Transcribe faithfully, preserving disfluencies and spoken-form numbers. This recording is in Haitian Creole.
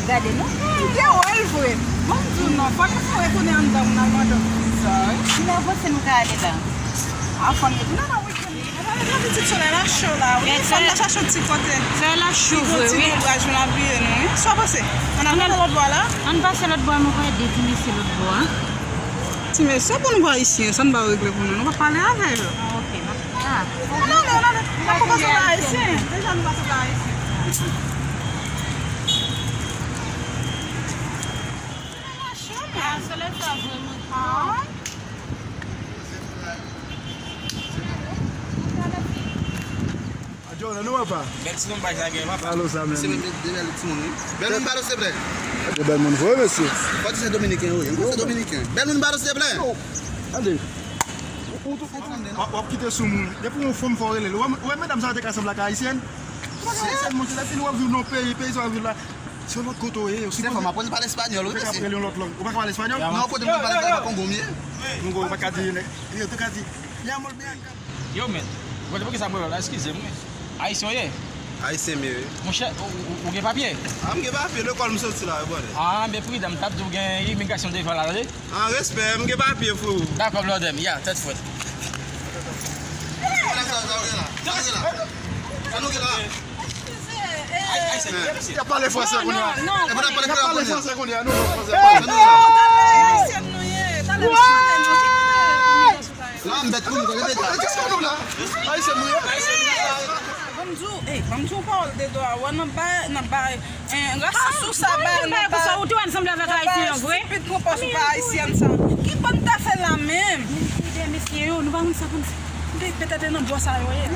Gade non. M te wè l vre. Bon, m di w non, fò gen fò retounen anndan pou n al manje yon ti pizza, wi. Ki lè w panse nou ka ale la? A, fanm yo di nan nan wikenn. Nan wikenn, pitit solèy la cho la, wi. Fò n ta chache yon ti kote. Solèy la cho vre, wi. Yon ti lonbraj pou n apiye nou, wi. Sa w panse? Ann al pase lòt bò la? Ann pase lòt bò, nou wè de ti mesye lòt bò a. Ti mesye, bon, nou pa ayisyen, sa n pa regle pou nou. Nou pa pale avè yo. Ah, ok. Ah, non, non, non, non. Nou pa sanble ayisyen. Deja, nou pa sanble ayisyen. Ah, solèy sa vrèman cho. Adjona, nou papa. Bèl ti lonbraj la gen, papa. Palo sa menm. Se menm de bèl timoun, wi. Bèl moun balo, silvouplè. De bèl moun vre, mesye. Fò di se dominiken, wi. Yon se dominiken. Bèl moun balo, silvouplè. Yo, tande. Ou, ou, ou, w ap, w ap kite sou moun. Depi yon fanm fò rele l. Ou wè, ou wè medam sa te ka sanble ak ayisyèn? Ou pa ka ayisyèn, monchè, lè fini w ap viv nan peyi, peyi sa w ap viv la. Se yon lòt kote w ye. Ou sipoze. Fò m aprann pale espanyòl, wi, mesye. Ou pa ka pale espanyòl? Non, kote m pale espanyòl, pa Kongo m ye. Kongo, ou pa ka di, yo te ka di, mi amor, ven acá. Yo, men, gade poukisa mwen la, eskize m, wi. Ayisyen w ye? Ayisyen m ye, wi. Monchè, ou, ou, ou gen papye? Ah, m gen papye, lekòl m soti la, wi, brother. Ah, men pridan, m t ap di w gen imigrasyon devan la, tande? Ah, respè, m gen papye, freo. Dakò, brother m, ya, tèt frèt. Sa nou gen la? Sa nou gen la? Ay, ay, se, y ap pale fransè kounye a. Non, non, y ap pale fransè kounye a. Non, non, fransè. Ayisyen nou ye. Talè m chante nou. La, m bèt pou nou, repete. Ayisyen nou la. Ayisyen nou ye. Ban m di w, ey, ban m di w pawòl de dwa. Wè, nan bay, nan bay, eh, rasis ou sa bay, nan bay, ou te wè n sanble avèk ayisyen an vre? Stipid, pran pòz ou pa ayisyen sa. Ki bon ta fè la menm? Men, mesye yo, nou pa konn sa konn sa. Petèt nan bò sa yo ye.